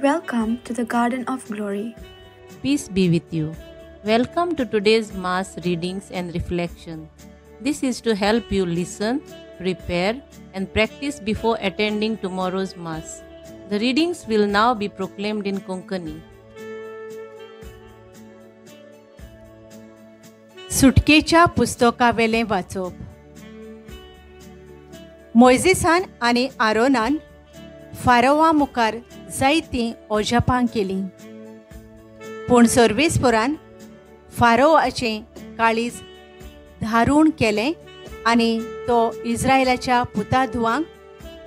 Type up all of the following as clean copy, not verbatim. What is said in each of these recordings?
Welcome to the Garden of Glory. Peace be with you. Welcome to today's Mass readings and reflection. This is to help you listen, prepare, and practice before attending tomorrow's Mass. The readings will now be proclaimed in Konkani. सुटकेच्या पुस्तकावेलें वाचप. मोयजेसान आनी आरोनान फारोवा मुखार जायतीं अजापां केलीं, पूण सर्वेस्परान फारोवाचें काळीज धारूण केलें आनी तो इस्रायलाच्या पुता धुवांक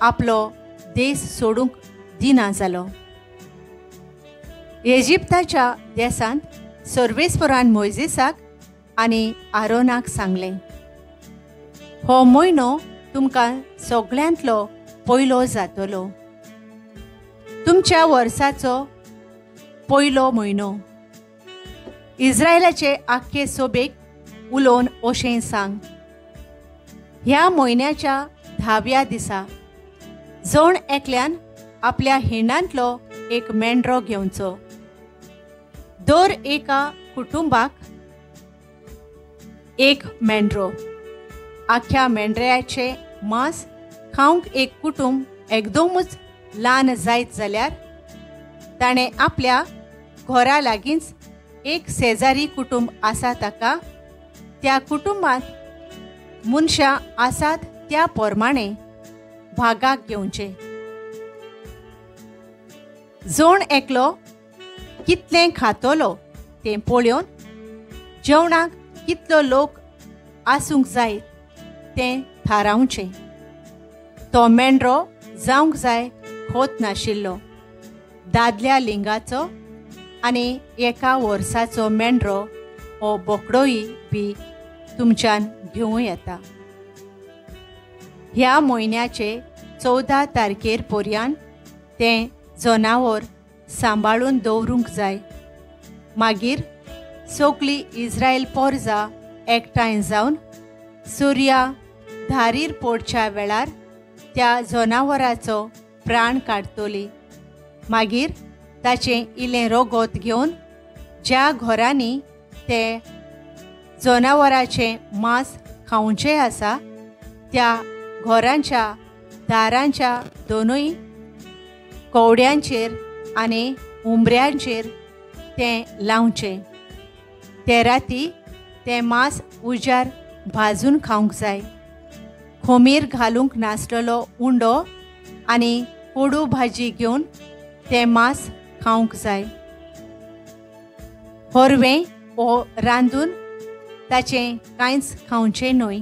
आपलो देश सोडूंक दिना जालो. इजिप्ताच्या देशांत सर्वेस्परान मोयजेसाक आनी आरोनाक सांगलें, हो म्हयनो तुमकां सगळ्यांतलो पयलो जातलो, तुमच्या वर्साचो पयलो म्हयनो. इस्रायलाचे आख्खे सोबेक उलोवन अशें सांग, ह्या म्हयन्याच्या 10व्या दिसा जण एकल्यान आपल्या हिंडांतलो एक मेंढरो घेवचो. दर एका कुटुंबाक एक मेंढरो. आख्या मेंढऱ्याचें मांस खावंक एक कुटुंब एकदमूच ल्हान जायत जाल्यार ताणें आपल्या घरा लागींच एक शेजारी कुटुंब आसा ताका त्या कुटुंबांत मनशां आसात त्या प्रमाणे भागाक घेवचें. जण एकलो कितलें खातलो तें पळोवन जेवणाक कितलो लोक आसूंक जाय तें थारावचें. तो मेंढरो जावंक जाय खोत नाशिल्लो, दादल्या लिंगाचो आनी एका वर्साचो मेंढरो हो बोकडोय बी तुमच्यान घेवं येता. ह्या म्हयन्याचे 14 तारखेर पर्यान तें जनावर सांबाळून दवरूंक जाय. मागीर सगळी इस्रायल पोरजा एकठांय जावन सुर्या धारीर पडच्या वेळार त्या जनावराचो प्राण काडटली. मागीर ताचें इल्लें रगत घेवन ज्या घरांनी ते जनावराचें मांस खावचें आसा त्या घरांच्या दारांच्या दोनूय कवड्यांचेर आनी उमऱ्यांचेर तें लावचें. ते राती तें मांस उजार भाजून खावंक जाय. खोमीर घालूंक नासलेलो उंडो आनी कोडू भाजी घेवन तें मांस खावंक जाय. हरवें वो रांदून ताचें कांयच खावचें न्हय,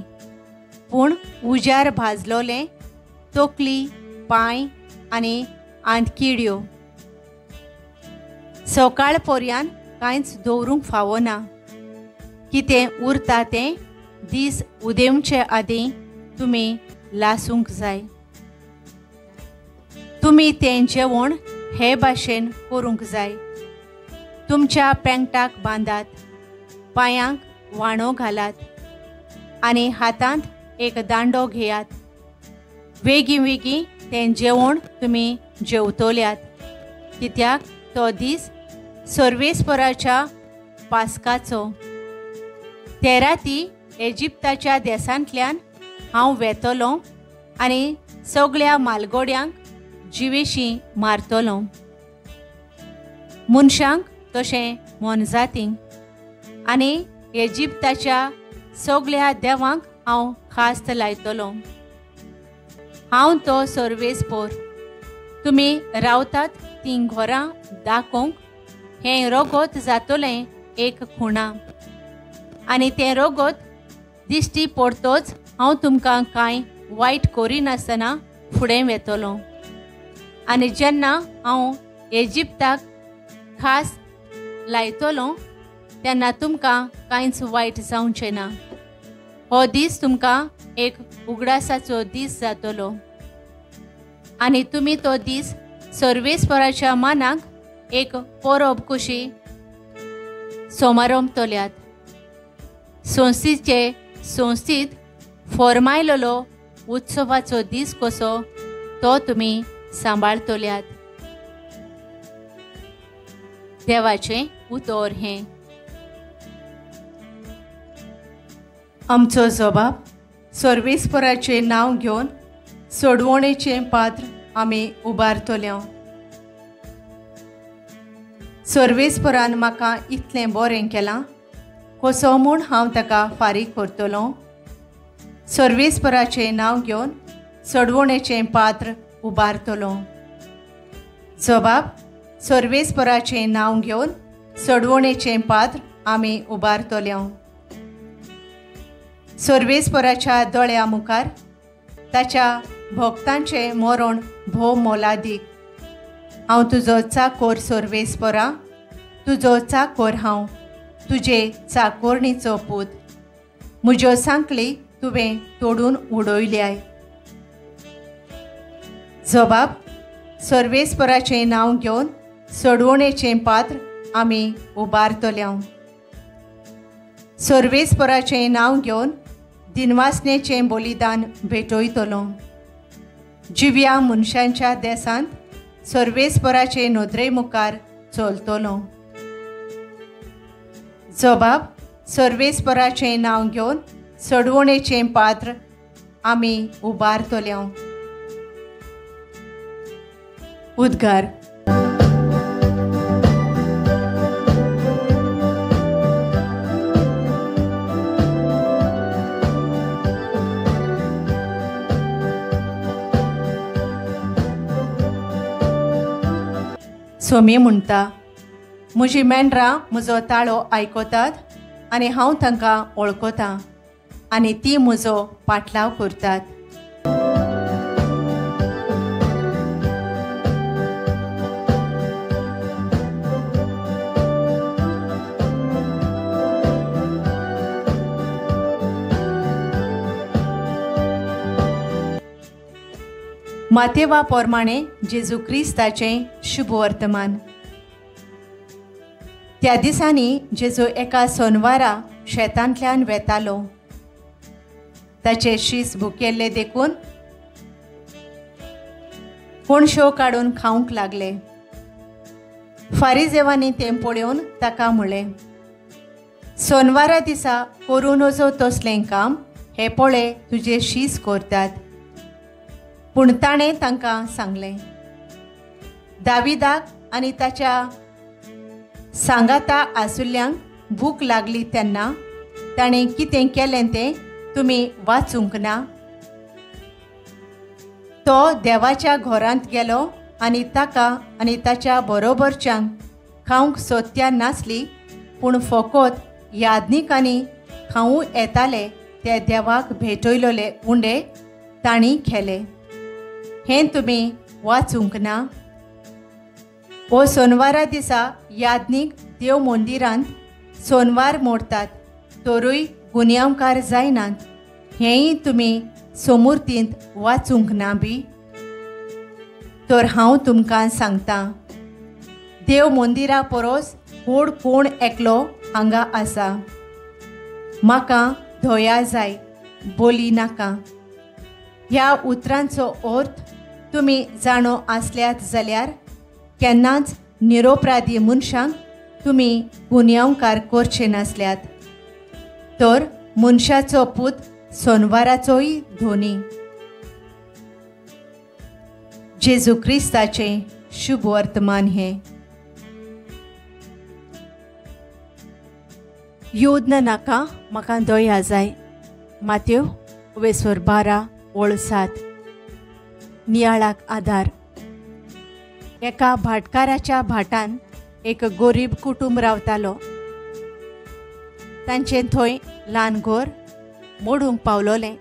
पूण उजार भाजलोलें तकली, पांय आनी आंतकिड्यो सकाळ पर्यान कांयच दवरूंक फावना. कितें उरता तें दीस उदेवचे आदीं तुमी लासूंक जाय. तुमी तें जेवण हे भाशेन करूंक जाय. तुमच्या पेंगटाक बांदात, पांयांक वाणो घालात आनी हातांत एक दांडो घेयात. वेगीं वेगीं तें जेवण तुमी जेवतल्यात, कित्याक तो दीस सर्वेस्पराच्या पास्काचो. ते राती इजिप्ताच्या देशांतल्यान हांव वेतलो आनी सगळ्या मालगोड्यांक जिवेशीं मारतलो, मनशांक तशें मोनजातींक, आनी इजिप्ताच्या सगळ्या देवांक हांव खास्त लायतलो. हांव तो सर्वेस्पोर. तुमी रावतात तीं घरां दाखोवंक हें रगत जातलें एक खुणा, आनी तें रगत दिश्टी पडतोच हांव तुमकां कांय वायट करिनासतना फुडें वेतलो. आनी जेन्ना हांव इजिप्ताक खास लायतलो तेन्ना तुमकां कांयच वायट जावचें ना. हो दीस तुमकां एक उगडासाचो दीस जातलो आनी तुमी तो दीस सर्वेस्पराच्या मानाक एक परब कशी सोमारंभतल्यात. संस्थेचे संस्थेंत फॉर्मायलेलो उत्सवाचो दीस कसो तो तुमी सांबाळतल्यात. देवाचें उतर हें. आमचो जबाब सर्वेस्पराचें नांव घेवन सोडवणेचें पात्र आमी उबारतले. सर्वेस्परान म्हाका इतलें बरें केलां, कसो म्हूण हांव ताका फारीक करतलो? सर्वेस्पराचें नांव घेवन सोडवणेचें पात्र उबारतलो. जबाब सर्वेस्पराचें नांव घेवन सोडवणेचें पात्र आमी उबारतले. सर्वेस्पराच्या दोळ्या मुखार ताच्या भक्तांचें मरण भोव मोलादीक. हांव तुजो चाकोर सर्वेस्परा, तुजो चाकोर हांव, तुजे चाकोरणीचो पूत. म्हज्यो सांकळी तुवें तोडून उडयल्याय. जबाब सर्वेस्पराचें नांव घेवन सोडवणेचें पात्र आमी उबारतले. सर्वेस्पराचें नांव घेवन दिनवासनेचें बलिदान भेटयतलो. जिव्या मनशांच्या देसांत सर्वेस्पराचे नदरे मुखार चलतलो. जबाब सर्वेस्पराचें नांव घेवन सोडवणेचें पात्र आमी उबारतले. उद्गार. सोमी म्हणटा, म्हजी मेंढरां म्हजो ताळो आयकतात आनी हांव तांकां वळखतां आनी ती म्हजो पाटलाव करतात. मातेवा प्रमाणे जेजू क्रिस्ताचें शुभ वर्तमान. त्या दिसांनी जेजू एका सोनवारा शेतांतल्यान वेतालो. ताचे शीस भुकेल्ले देखून कोणशो काडून खावंक लागले. फारिजेवांनी तें पळोवन ताका म्हळें, सोनवारा दिसा करूं नजो तसलें काम हे पळय तुजे शीस करतात. पूण ताणें तांकां सांगलें, दाविदाक आनी ताच्या सांगाता आसुल्ल्यांक भूक लागली तेन्ना ताणें कितें केलें तें तुमी वाचूंक ना? तो देवाच्या घरांत गेलो आनी ताका आनी ताच्या बरोबरच्यांक खावंक सोत्या नासली, पूण फकत याज्ञिकांनी खावूं येताले ते देवाक भेटयलेले उंडे तांणी खेले. हें तुमी वाचूंक ना? ओ सोनवारा दिसा याज्ञीक देव मंदिरांत सोनवार मोडतात तरूय गुन्यांवकार जायनात, हेंय तुमी सोमुर्तींत वाचूंक ना बी? तर हांव तुमकां सांगतां, देव मंदिरा परस व्हड कोण एकलो हांगा आसा. म्हाका धोया जाय, बोली नाका. ह्या उतरांचो अर्थ तुमी जाणो आसल्यात जाल्यार केन्नाच निरोपराधी मनशांक तुमी गुन्यांवकार करचे नासल्यात. तर मनशाचो पूत सोनवाराचोय धोनी. जेजू क्रिस्ताचें शुभ वर्तमान हें. योद्न नाका, म्हाका दया जाय. मातेव 12:7. नियाळाक आदार. एका भाटकाराच्या भाटान एक गोरीब कुटुंब रावतालो. तांचें थंय ल्हान घर मोडूंक पावलोलें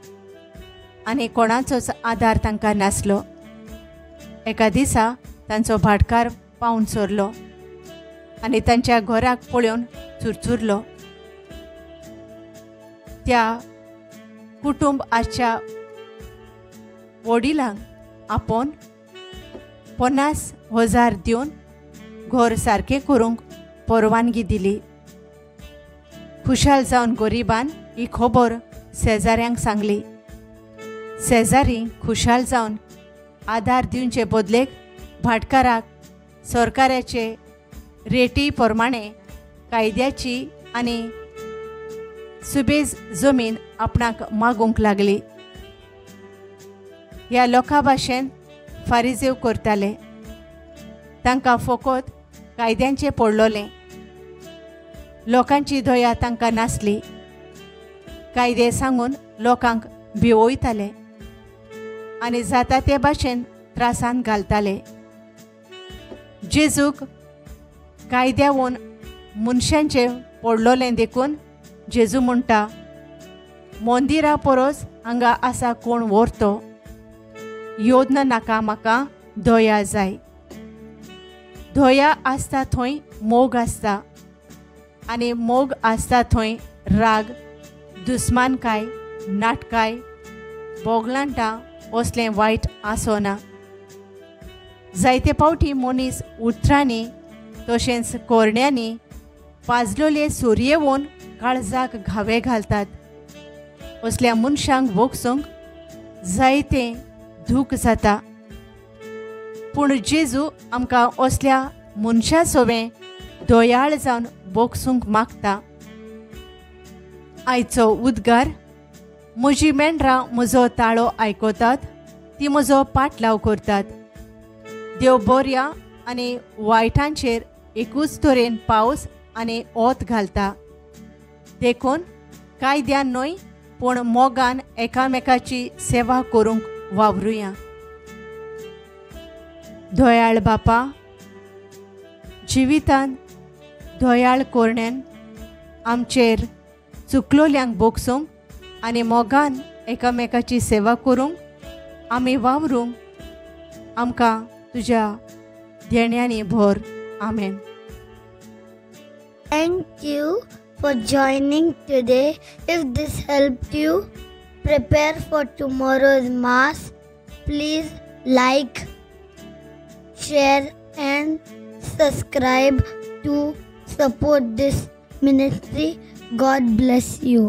आनी कोणाचोच आदार तांकां नासलो. एका दिसा तांचो भाटकार पावन सरलो आनी तांच्या घराक पळोवन चुरचुरलो. त्या कुटुंब आसच्या वडिलांक आपोवन 50,000 दिवन घर सारकें करूंक परवानगी दिली. खुशाल जावन गरिबान ही खबर शेजाऱ्यांक सांगली. शेजारी खुशाल जावन आदार दिवचे बदलेक भाटकाराक सरकाराचे रेटी प्रमाणे कायद्याची आनी सुबेज जमीन आपणाक मागूंक लागली. ह्या लोकां भाशेन फारिजेव करताले. तांकां फकत कायद्यांचें पडलोलें. लोकांची दया तांकां नासली. कायदे सांगून लोकांक भिवयताले आनी जाता ते भाशेन त्रासान घालताले. जेजूक कायद्यावून मनशांचें पडलोलें देखून जेजू म्हणटा, मंदिरा परस हांगा आसा कोण व्हरतो, योजना नाका, म्हाका दया जाय. दया आसता थंय मोग आसता आनी मोग आसता थंय राग, दुस्मानकाय, नाटकाय, बोगलांटां असलें वायट आसना. जायते फावटी मनीस उतरांनी तशेंच कोरण्यांनी पाजलोले सुरयेवन काळजाक घावे घालतात. असल्या मनशांक भोगसूंक जायतें दूख जाता. पूण जेजू आमकां असल्या मनशा सोवें दयाळ जावन भोगसूंक मागता. आयचो उद्गार, म्हजी मेंढरां म्हजो ताळो आयकतात, ती म्हजो पाटलाव करतात. देव बऱ्या आनी वायटांचेर एकूच तरेन पावस आनी ओत घालता. देखून कायद्यान न्हय पूण मोगान एकामेकाची सेवा करूंक वावरुया. दयाळ बापा, जिवितान दयाळ कोरण्यान आमचेर चुकलोल्यांक भोगसूंक आनी मोगान एकामेकाची सेवा करूंक आमी वावरूंक आमकां तुज्या देण्यांनी भर. आमेन. Thank you for joining today. If this helped you prepare for tomorrow's Mass, please like, share and subscribe to support this ministry. God bless you.